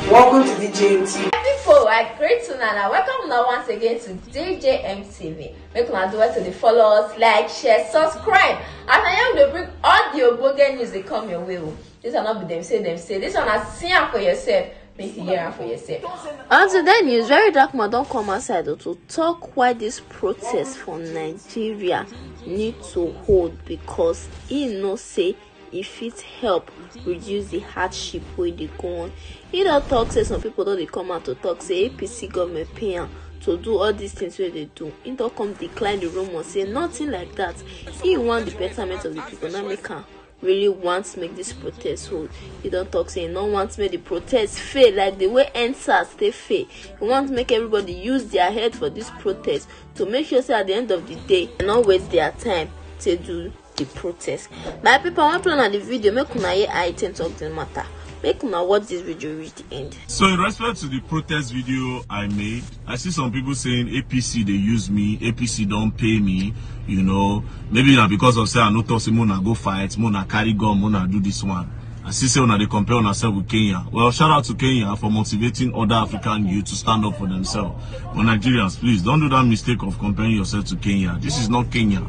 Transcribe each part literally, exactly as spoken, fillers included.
Welcome to D J M T V. People, I greet una and I welcome una once again to D J M T V. Make una do well to dey follow us, like, share, subscribe. As I am dey bring all the ogbonge news dey come your way o. This one no be dem say dem say. This one na see am for yourself. Make you hear am for yourself. On today news, Very Dark Man don come outside o to talk why this protest for Nigeria need to hold, because he know say e fit help reduce the hardship wey dey go on. He don talk say some people don dey come out to talk say A P C government pay am to do all these things wey dey do. He don come decline the rumor say nothing like that. He want the betterment of the people, na make am really want make this protest hold. He don talk say he no want make the protest fail like the way End SARS take fail. He want make everybody use their head for this protest to make sure say at the end of the day, dem no waste their time to do the protest. My people, I wan play una the video, make una hear how e take talk the matter. Make una watch this video reach the end. So in respect to the protest video I made, I see some people saying A P C dey use me, A P C don pay me, you know. Maybe na because of say I no talk say make una go fight, make una carry gun, make una do this one. I see say una dey compare una self with Kenya. Well, shout out to Kenya for motivating other African youth to stand up for themselves. But Nigerians, please don't do that mistake of comparing yourself to Kenya. This is not Kenya.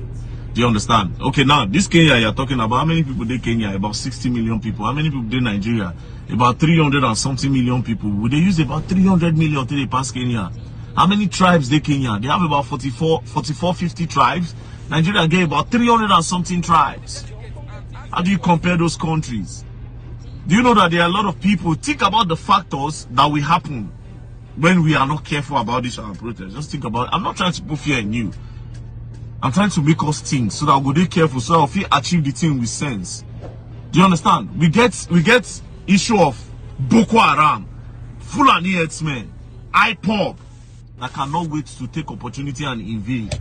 Do you understand? Okay, now this Kenya you're talking about, how many people dey Kenya? About sixty million people. How many people dey Nigeria? About three hundred and something million people. Will they use about three hundred million till they pass Kenya? How many tribes dey Kenya? They have about forty-four, forty-four, fifty tribes. Nigeria get about three hundred and something tribes. How do you compare those countries? Do you know that there are a lot of people? Think about the factors that will happen when we are not careful about this our protest. Just think about it. I'm not trying to put fear in you. I'm trying to make us think so that we dey careful, so that we fit achieve the thing with sense. Do you understand? We get we get issue of Boko Haram, Fulani herdsmen, IPOB that cannot wait to take opportunity and invade.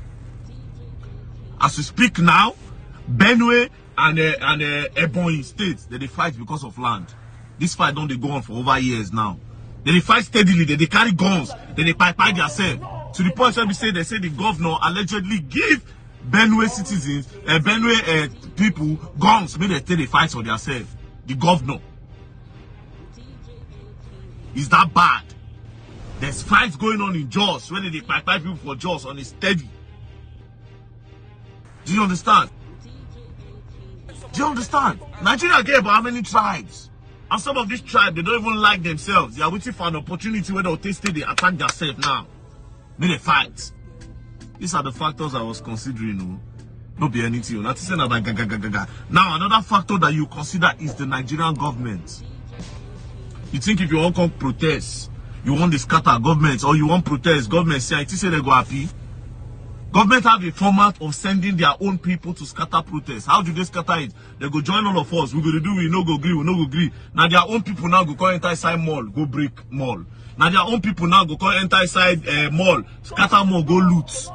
As we speak now, Benue and uh, and uh, Ebonyi State, they dey fight because of land. This fight don dey go on for over years now. They dey fight steadily, they dey carry guns, they dey kpai kpai theirself. To the point where we say they say the governor allegedly give Benue citizens, uh, Benue uh, people guns, make they take dey fight for theirself. The governor. Is that bad? There's fights going on in Jos, where they dey kpai kpai people for Jos on a steady. Do you understand? Do you understand? Nigeria get about how many tribes? And some of these tribes, they don't even like themselves. They are waiting for an opportunity where they'll take state, they attack themselves now. Make they fight. These are the factors I was considering. Oh. No be anything. Not to say that like, ga, ga, ga, ga, ga. Now, another factor that you consider is the Nigerian government. You think if you wan come protest, you wan dey scatter government, or you wan protest, government say, I think say they go happy. Government have a format of sending their own people to scatter protest. How do they scatter it? They go join all of us. We go dey do, we no go gree, we no go gree. Na their own people now go come enter inside mall, go break mall. Na their own people now go come enter inside uh, mall, scatter mall, go loot.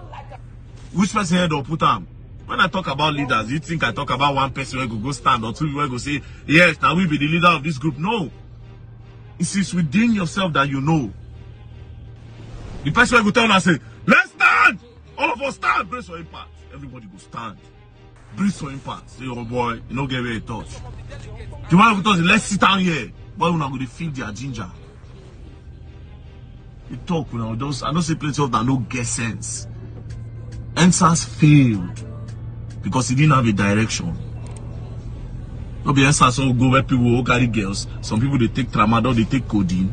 Which person head up put am? When I talk about leaders, you think I talk about one person wey go go stand or two wey go say, yes, na we be the leader of this group? No. It is within yourself that you know. The person wey go tell una say, let's stand! All of us stand! Brace for impact. Everybody go stand. Brace for impact. Say, oh boy, you no get where you touch. The one who touch, let's sit down here. Boy, una go dey feel their ginger. You talk now, just I know say plenty of that no get sense. End SARS failed because he didn't have a direction. No be End SARS all go where people will carry girls. Some people they take tramadol, they take codeine.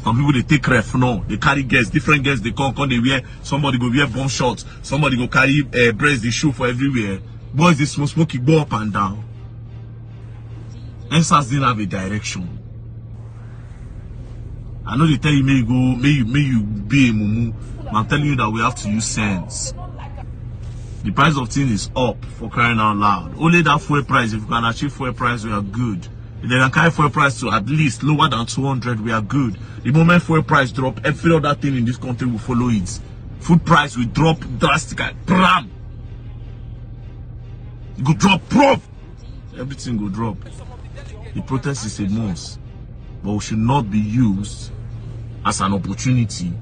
Some people they take ref no, they carry girls, different girls they come, come they wear. Somebody go wear bomb shorts, somebody go carry uh, breast, the shoe for everywhere. Boys they smoke, smoke, it go up and down. End SARS didn't have a direction. I know they tell you may you go, may you may you be a mumu. But I'm telling you that we have to use sense. The price of things is up, for crying out loud. Only that fuel price, if you can achieve fuel price, we are good. If they can carry fuel price to at least lower than two hundred, we are good. The moment fuel price drop, every other thing in this country will follow it. Food price will drop drastically. Bram! It go drop, prop! Everything go drop. The protest is a must, but we should not be used as an opportunity.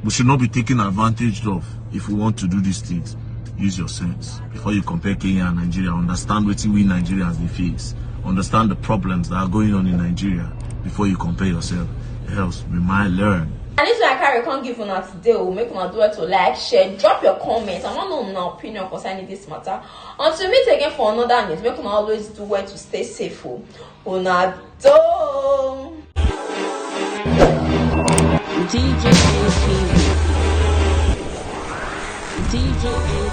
We should not be taken advantage of if we want to do these things. Use your sense before you compare Kenya and Nigeria. Understand what we Nigerians they face. Understand the problems that are going on in Nigeria. Before you compare yourself, else we might learn. And this one I carry come give una today o. Make una do well to like, share, drop your comments. I wan know una opinion concerning this matter. Until we meet again for another news, make una always do well to stay safe o. Una do. D J A T V. D J A